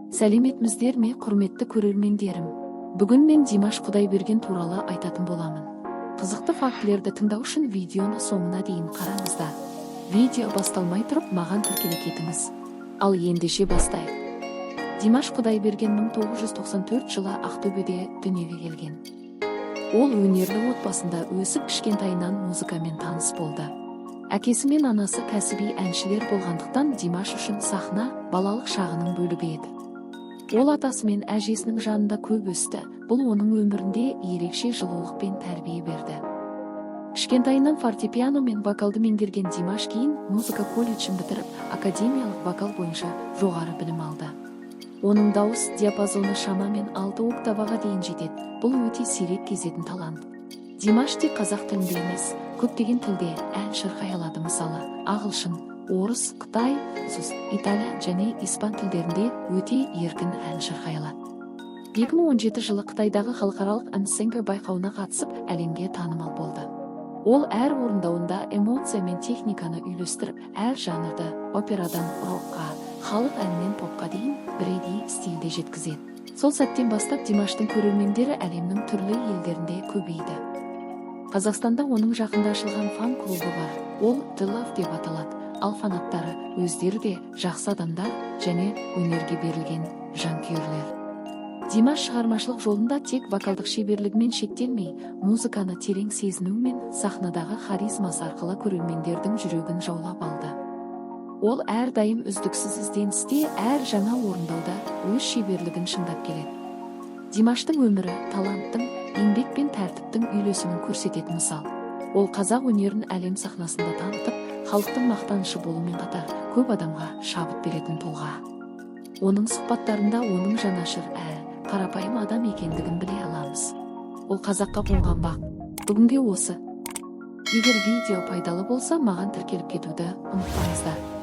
Сәлеметсіздер ме, құрметті көрермендерім! Бүгін мен Димаш Құдайберген туралы айтатын боламын. Қызықты фактілерді тыңдау үшін видеоны соңына дейін қараңыздар. Видео басталмай тұрып, маған тіркеле кетіңіз. Ал ендеше бастайық. Димаш Құдайберген 1994 жылы Ақтөбеде дүниеге келген. Ол өнерлі отбасында өсіп, кішкентайынан музыкамен таныс болды. Әкесі мен анасы кәсіби әншілер болғандықтан, Димаш үшін сахна балалық шағының бөлігі еді. Ол атасы мен әжесінің жанында көп өсті. Бұл оның өмірінде ерекше жылулық пен тәрбие берді. Кішкентайынан фортепиано мен вокалды меңгерген Димаш кейін музыка колледжін бітіріп, академиялық вокал бойынша жоғары білім алды. Оның дауыс диапазоны шамамен 6 октаваға дейін жетеді. Бұл өте сирек кездесетін талант. Димаш тек қазақ тілінде емес, көптеген тілде ән шырқай алады. Мысалы, ағылшын, орыс, қытай, француз, итальян және испан тілдерінде өте еркін ән шырқай алады. 2017 жылы Қытайдағы халықаралық I'm Singer байқауына қатысып, әлемге танымал болды. Ол әр орындауында эмоция мен техниканы үйлестіріп, әр жанрды, операдан рокқа, халық әнінен попқа дейін, бірегей стильде жеткізеді. Сол сәттен бастап Димаштың көрермендері әлемнің түрлі елдерінде көбейді. Қазақстанда оның жақында ашылған фан клубы бар. Ол The Love деп аталады. Ал фанаттары өздері де жақсы адамдар және өнерге берілген жанкүйерлер. Димаш шығармашылық жолында тек вокалдық шеберлігімен шектелмей, музыканы терең сезіну мен сахнадағы харизмасы арқылы көрермендердің жүрегін жаулап алды. Ол әрдайым үздіксіз ізденісте, әр жаңа орындауда өз шеберлігін шыңдап келеді. Димаштың өмірі таланттың, еңбек пен тәртіптің үйлесімін көрсететін мысал. Ол қазақ өнерін әлем сахнасында танытып, халықтың мақтанышы болумен қатар, көп адамға шабыт беретін тұлға. Оның сұхбаттарында оның жанашыр әрі қарапайым адам екендігін біле аламыз. Ол қазаққа қонған бақ. Бүгінге осы. Егер видео пайдалы болса, маған тіркеліп кетуді ұмытпаңыздар.